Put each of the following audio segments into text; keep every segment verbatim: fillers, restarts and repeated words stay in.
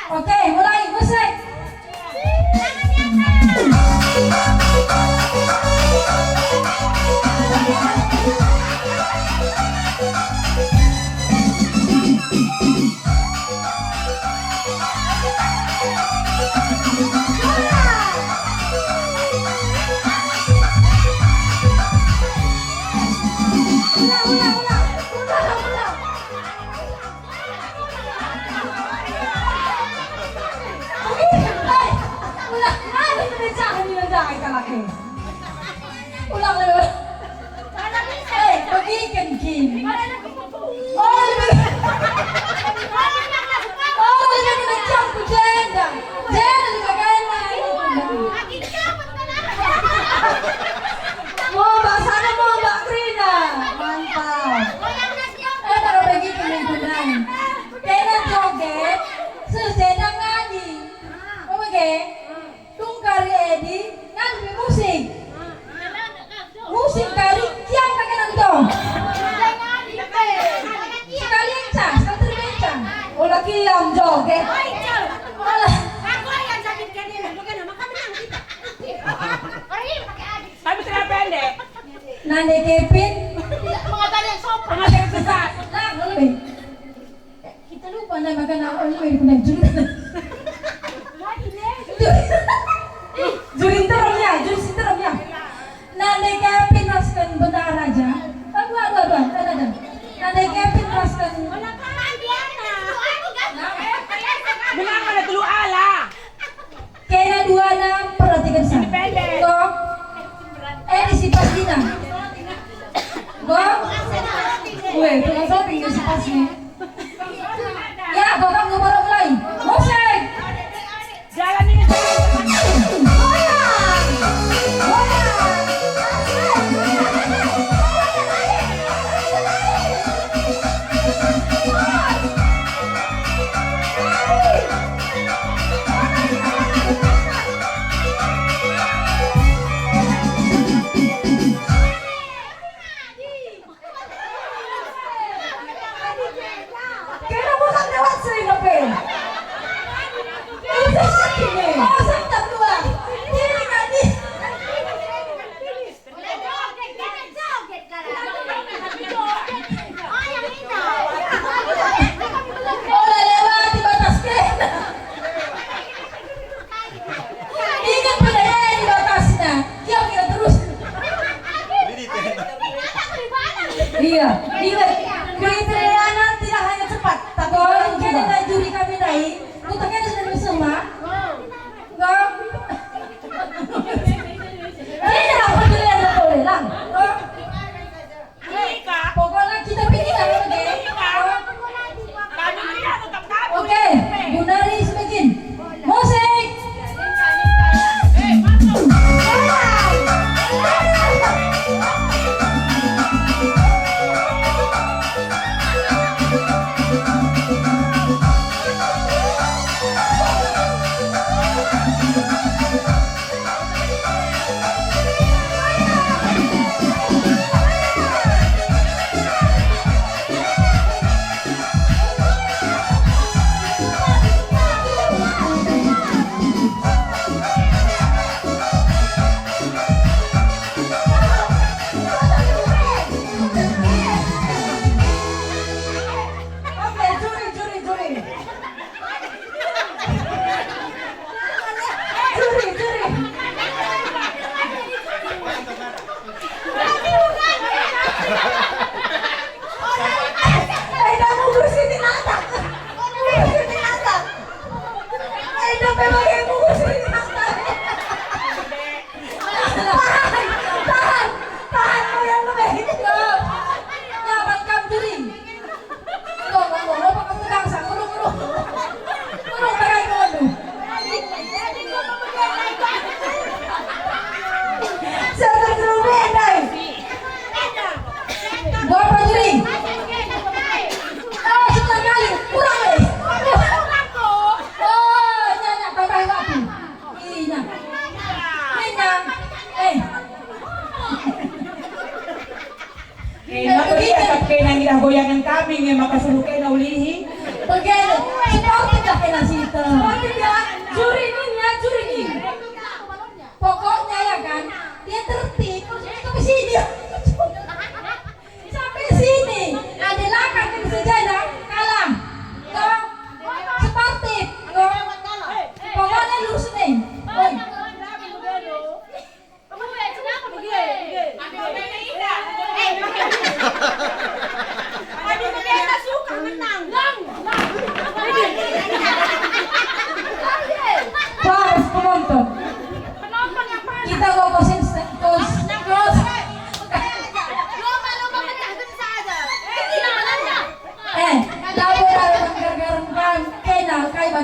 Oke, mulai, musik. Ulang, ulang, ulang, ulang, ulang, ulang, ulang. Ulang, ulang. Eh, begiken kin. Oh, lebih. Oh, lebih kena jam ku jenda. Jenda lebih kena. Mombak sana, mombak kerina. Mantap. Eh, tak begiken kin. Kena joget, seseda nganyi. Oke. Tung kari edi, nganyi musik. Musik kari, kiam kagak nonton. Sekali enca, sekali enca. Ola kiam joget. Ola. Tapi celana pendek. Nande Kevin. Pengantin yang sopan. Pengantin yang sesat. Lah, lebih. Kita lupa nama kan, oh, iya, benar juga. Juri, juri nterem ya, juri si nterem ya. Nande Kevin rasken Bendahara Raja. Aduh, aduh, aduh, ada, ada. Nande Kevin rasken. Menang mana telu ala? Kena duana, perhatiken sa. Independen. Go. Eh, di si pasina. Go. Weh, tukang shopping di si pasi. Ya, go, kamu baru mulai. Musik. Jalan ini, jalan. Goyang. Goyang. Asik. Kena bosan lewat sering, Nope. Bosan tak keluar. Ini tadi. Oh, la lewati batas kena.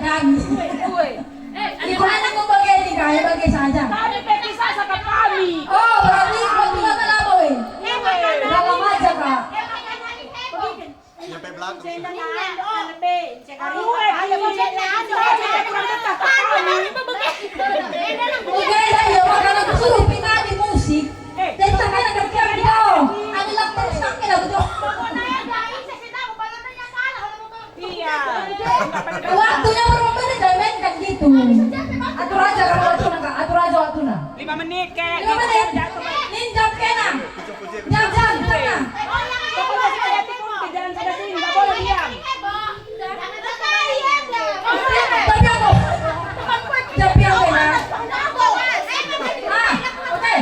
kami. Ikut anak membagi ini, Kak, ya, bagi saja. Kami pe kisah sama kami. Oh, berarti waktu kata lama, weh. Dalam aja, Kak. Nyampe belakang. Oke, dah, ya, makanya aku suruh pindah di musik. Dan tangan ada kira di bawah. Ada laptop sampai lah, betul. Iya. Waktunya berapa menit, dan main kan gitu. Atur aja kamu waktunya, Kak. Atur aja waktunya. Lima menit, Kak. Lima menit. Ninjam kena. Jam, jam, tengah. Pokoknya supaya tukun ke jalan sana sini, nggak boleh diam. Tapi aku, tapi aku ya. Ah, oke.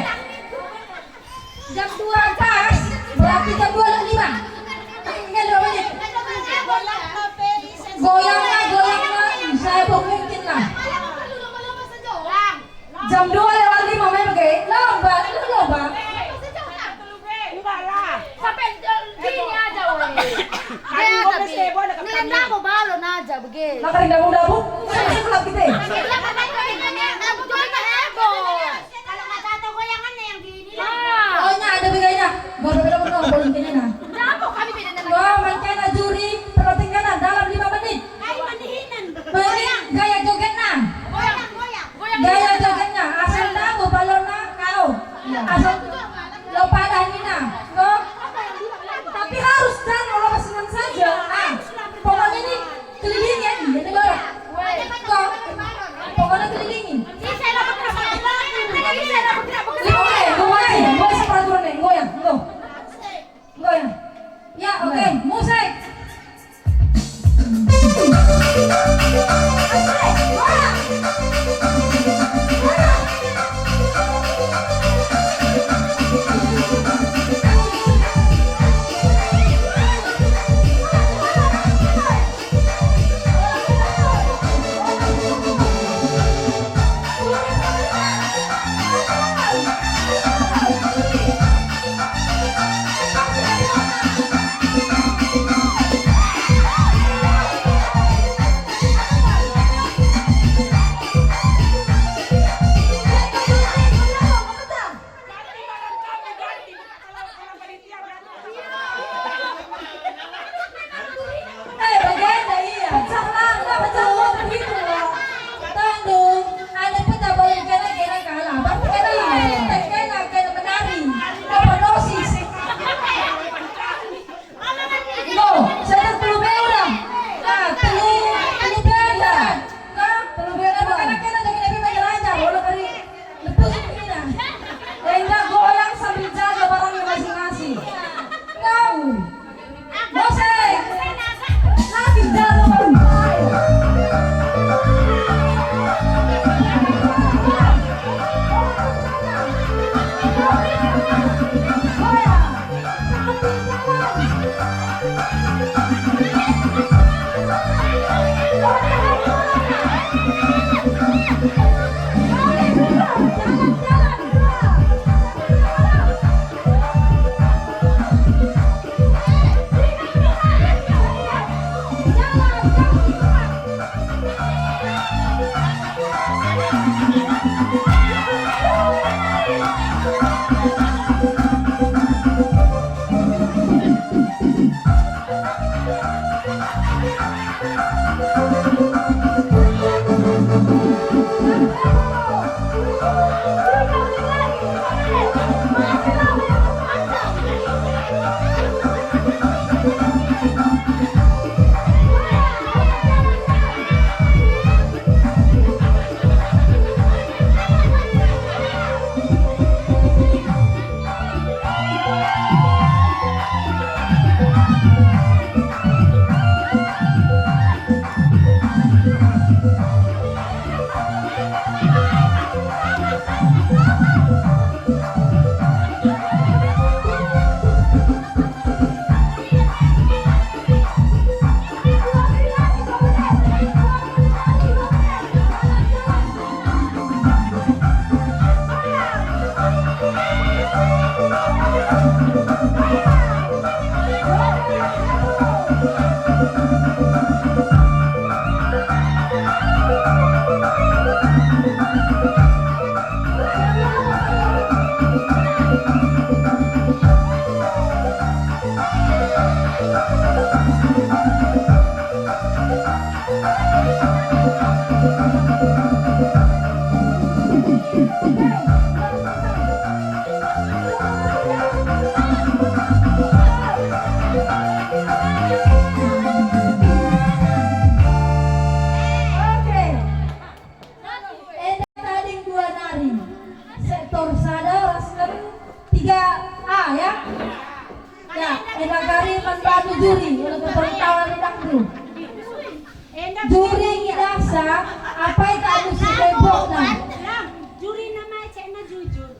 Jam dua pas, berarti jam dua lewat lima. Tinggal dua menit. Goyanglah, goyanglah, saya mungkin lah. Jam dua lewat lima main bage. Lomba, lu lomba. Enggak lah. Sampai gini aja, weh. Ayo, tapi. Ini enggak mau balon aja, bage. Maka rinda muda, Bu. Saya sekolah kita. Aku juga heboh. Kalau nggak tahu goyangannya yang di ini. Ah. Oh, nya ada bedanya. Baru beda menang, boleh kena. Kenapa kami beda dengan. Wah, main kena juri, perhatikan dalam lima menit. Ai, mendihinen. Mending gaya jogetna. Goyang, goyang. Goyang. Gaya jogetna. Asal tahu balonna kau. Iya. Asal lo pada nina. Tuh. Tapi harus kan, kalau pas senang saja. Ah, pokoknya ini kelilingi ya, ini baru. Tuh. Pokoknya kelilingi. Oke, gue, gue, gue peraturan nih, gue ya, gue. Goyang. Ya, oke, musik. Asik, goyang. Goyang. Eh, bagenda ia. Pecah langkah, pecah uang, begitu lah. Tandung, ada peta balik kena, kena kalah. Berarti kena, kena, kena menari. Overdosis. Go, saya telu bela. Ah, telu, telu bela. Nah, telu bela, kena, kena, tapi lebih banyak lancar. Walau kali. Lepas itu, Ina. Enda goyang sambil jaga barangnya masing-masing. Kau. Musik. Lagi jaga barang lain. Goyang. Oke. Enda tading dua nari. Sektor sada ras sektor tiga A, ya. Ya, enda kari man bandu juri, ula kepertawan udahndu. Juri ngidahsa, apai kak musuh tembokna. Juri nama cekna jujur.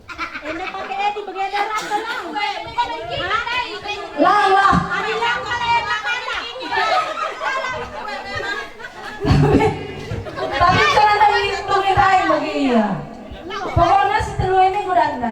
Enda pakai edi bagi ada rasa lah.